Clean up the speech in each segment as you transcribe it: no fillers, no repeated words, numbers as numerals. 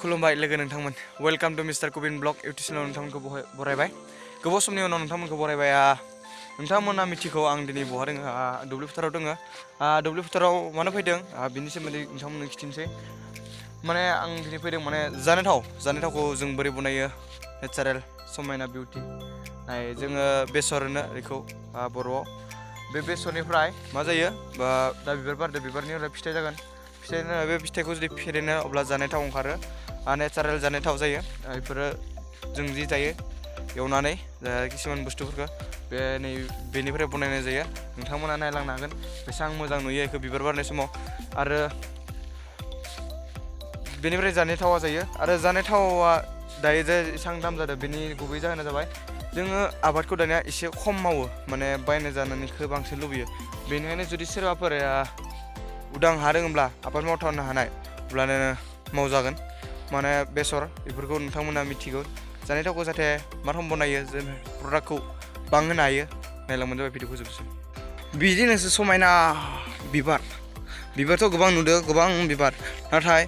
खुलुमबाय लोगो नोंथांमोन welcome to mister Kubin blog YouTube channel नोंथांमोनखौ बरायबाय गोबाव समनि उनाव नोंथांमोनखौ बरायबाय नोंथांमोना मिथिगौ आं दिनै बहा दङ दुब्लि फोथाराव दङ दुब्लि फोथाराव मानो फैदों बिनि सोमोन्दै नोंथांमोननो खिथिनोसै माने आं दिनै फैदों माने जानायथावखौ जों बोरै बनायो नेचारेल समायना बिउटि जोङो बेसर होनो बेखौ बर'आव बे बेसरनिफ्राय मा जायो दा बिबार बारदों बिबारनि उनाव फिथाइ जागोन फिथाइनि बे फिथाइखौ जुदि फेरेनो अब्ला जानायथाव ओंखारो नेचारेल जानायथाव जायो बेफोरो जों जि जायो एवनानै किसुमान बुस्थुफोरखौ बेनिफ्राय बनायनाय जायो नोंथांमोना नायलांनो हागोन बेसेबां मोजां नुयो बेखौ बिबार बारनाय समाव आरो बेनिफ्राय जानायथावा जायो आरो जानायथावा दायो जे एसेबां दाम जादों बेनि गुबै जाहोना जाबाय जोङो आबादखौ दानिया एसे खम मावो माने बायना जानानैखौ बांसिन लुबैयो बेनिखायनो जुदि सोरबाफोर उदां हा दङब्ला आबाद मावथारनो हानाय अब्लानो मावजागोन माने बेसर बेफोरखौ नोंथांमोना मिथिगौ जानायथावखौ जाहाथे मा रोखोम बनायो जों प्रडाक्टखौ बांहोनो हायो नायलांबानो जाबाय भिडिअखौ जोबसै बिदिनोसो समायना बिबारथ' गोबां नुदों गोबां बिबार नाथाय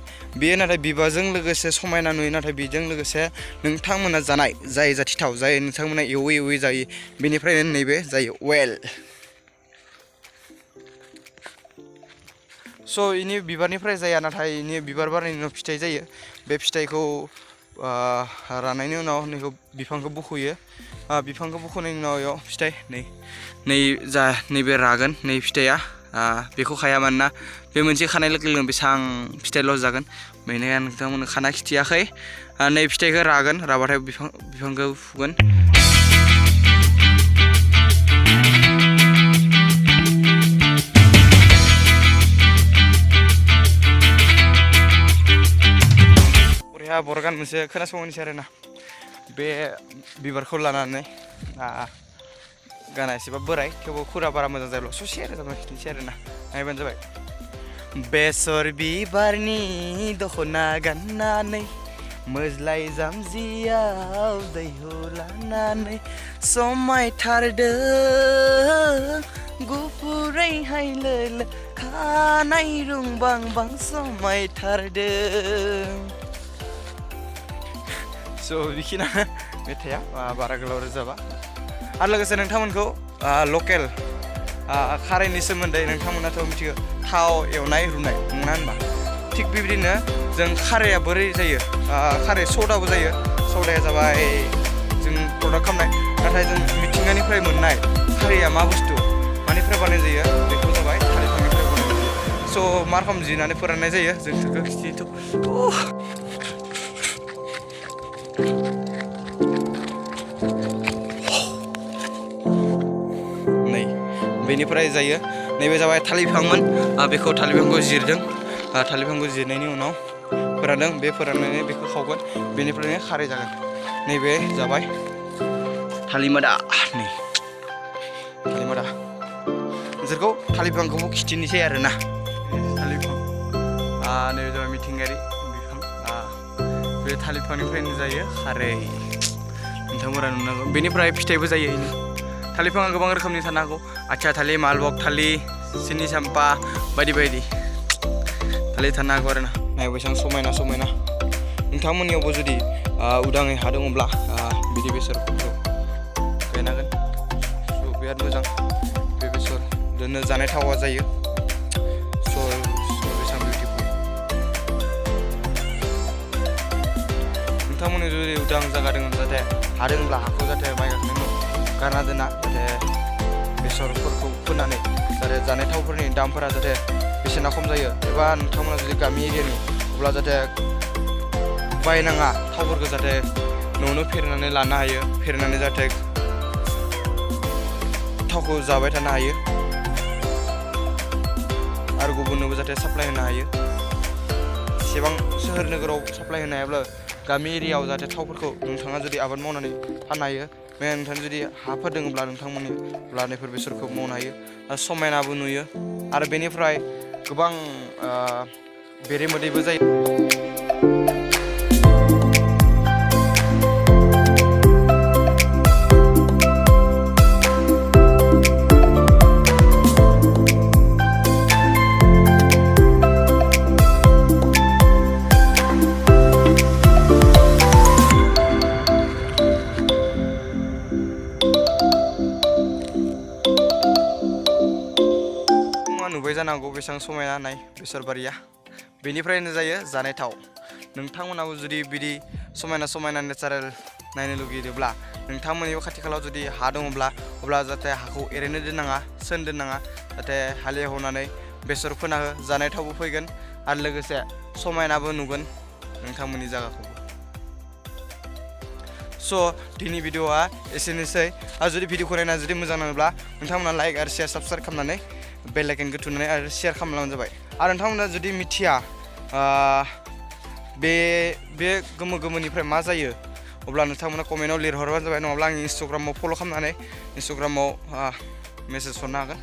बिबारजों लोगोसे समायना नुयो नाथाय बेजों लोगोसे नोंथांमोना जानाय जाय जाथिथाव जाय नोंथांमोना एवै जायो बेनिफ्रायनो नैबे जायो अवेल स' इनि बिबारनिफ्राय जाया नाथाय इनि बिबार बारनायनि उनाव फिथाइ जायो बे फिथाइखौ रानायनि उनाव नैखौ बिफांखौ बुख'यो बिफांखौ बुख'नायनि उनाव इयाव फिथाइ नैबे रागोन नै फिथाइया बेखौ खाया मानोना बे मोनसे खानाय लोगो लोगो बेसेबां फिथाइ लस जागोन बेनिखायनो नोंथांमोननो खाना खिथियाखै नै फिथाइखौ राबाथाय बिफांखौ फुगोन बर' गान मोनसे खोनासंनोसै आरोना बे बिबारखौ लानानै गाना एसेबा बोराय थेवबो खुरा बारा मोजां जायोब्ला ससे रोजाबना खिथिनोसै आरोना नायबानो जाबाय बेसर बिबारनि दख'ना गाननानै मोज्लाय जामजियाव दैहु लानानै समायथारदों गुफुरैहाय लोलो खानाय रुंबांबां समायथारदों स' बिखिना मेथाइया बारा गोलाव रोजाबा आरो लोगोसे नोंथांमोनखौ लकेल खारैनि सोमोन्दै नोंथांमोनाथ' मिथिगौ थाव एवनाय रुनाय नङा होनबा थिग बेबायदिनो जों खारैया बोरै जायो खारै सदाबो जायो सदाया जाबाय जों प्रडाक्ट खालामनाय नाथाय जों मिथिंगानिफ्राय मोननाय खारैया मा बुस्थु मानिफ्राय बानाय जायो बेखौ जाबाय थालिर बिफांनिफ्राय बानायनाय जायो स' मा रोखोम जिनानै फोराननाय जायो जों बेखौ खिथियोथ' बेनिफ्राय जायो नैबे जाबाय थालिर बिफांमोन बेखौ थालिर बिफांखौ जिरदों थालिर बिफांखौ जिरनायनि उनाव फोरानदों बे फोराननानै बेखौ खावगोन बेनिफ्रायनो खारै जागोन नैबे जाबाय थालिमादा नोंसोरखौ थालिर बिफांखौबो खिथिनोसै आरोना थालिर बिफां नैबे जाबाय मिथिंगायारि बिफां बे थालिर बिफांनिफ्रायनो जायो खारै नोंथांमोना नुनांगौ बेनिफ्राय फिथाइबो जायो थालिर बिफाङा गोबां रोखोमनि थानो हागौ आथिया थालिर मालभग थालिर सिनि साम्पा बायदि थालिर थानो हागौ आरोना नायबायसां समायना नोंथांमोननियावबो जुदि उदाङै हा दङब्ला बिदि बेसरफोरखौ गायनांगोन स' बिराद मोजां बे बेसर दोननो जानाय थावा जायो स' बेसेबां बिउटिफुल नोंथांमोननि जुदि उदां जायगा दङ जाहाथे हा दङब्ला हाखौ जाहाथे माइ गायखांनायनि उनाव गारना दोना जाहाथे बेसरफोरखौ फोनानै जाहाथे जानाय थावफोरनि दामफोरा जाहाथे बेसेना खम जायो एबा नोंथांमोना जुदि गामि एरियानि अब्ला जाहाथे बायनाङा थावफोरखौ जाहाथे न'आवनो फेरेनानै लानो हायो फेरेनानै जाहाथे थावखौ जाबाय थानो हायो आरो गुबुननोबो जाहाथे साप्लाय होनो हायो एसेबां सोहोर नोगोराव साप्लाय होनो हायाब्ला गामि एरियायाव जाहाथे थावफोरखौ नोंथाङा जुदि आबाद मावनानै फाननो हायो बे नोंथां जुदि हाफोर दङब्ला नोंथांमोननि लानायफोर बेसरखौ मावनो हायो समायनाबो नुयो आरो बेनिफ्राय गोबां बेरे मोदैबो जायो नोंथांमोना नुबाय जानांगौ बेसेबां समायना नाय बेसर बारिया बेनिफ्रायनो जायो जानाय थाव नोंथांमोनाबो जुदि बिदि समायना नेचारेल नायनो लुगैयोब्ला नोंथांमोननिबो खाथि खालाव जुदि हा दङब्ला अब्ला जाहाथे हाखौ एरैनो दोननाङा दोननाङा जाहाथे हालेवनानै बेसर फोना हो जानाय थावबो फैगोन आरो लोगोसे समायनाबो नुगोन नोंथांमोननि जायगाखौबो दिनै भिडिअआ एसेनोसै आरो जुदि भिडिअखौ नायना जुदि मोजां नाङोब्ला नोंथांमोना लाइक आरो शेयार साबस्क्राइब खालामनानै बेल आइकनखौ थुनानै आरो शेयार खालामलांबानो जाबाय आरो नोंथांमोना जुदि मिथिया बे गोमोनिफ्राय मा जायो अब्ला नोंथांमोना कमेन्टआव लिरहरबानो जाबाय नङाब्ला आंनि इन्स्टाग्रामाव फल' खालामनानै इन्स्टाग्रामाव मेसेज हरनो हागोन